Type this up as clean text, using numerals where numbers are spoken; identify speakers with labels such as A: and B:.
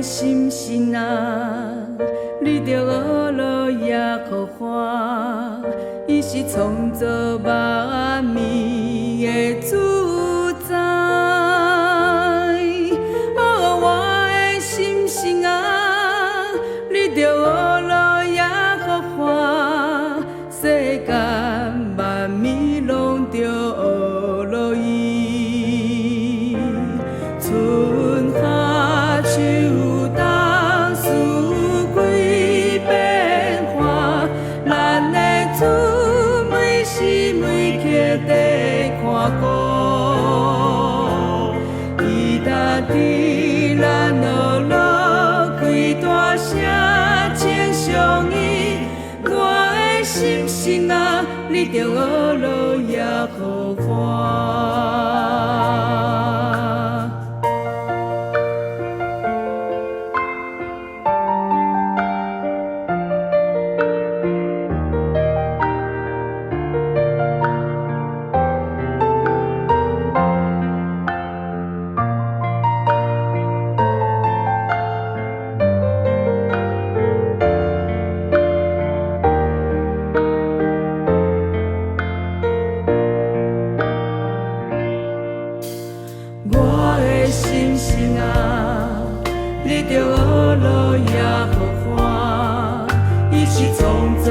A: 心神啊，你著學落耶和華，伊是創造萬物的主宰。哦，我的心神啊，你著學落耶和華，世間萬物攏著學落伊。春夏秋冬四季變化，咱的主每時每刻佇看顧，伊若佇咱學落開大聲稱頌伊，我的心神啊，你著學落耶和華。我的心神啊，你著學落耶和華，伊是創造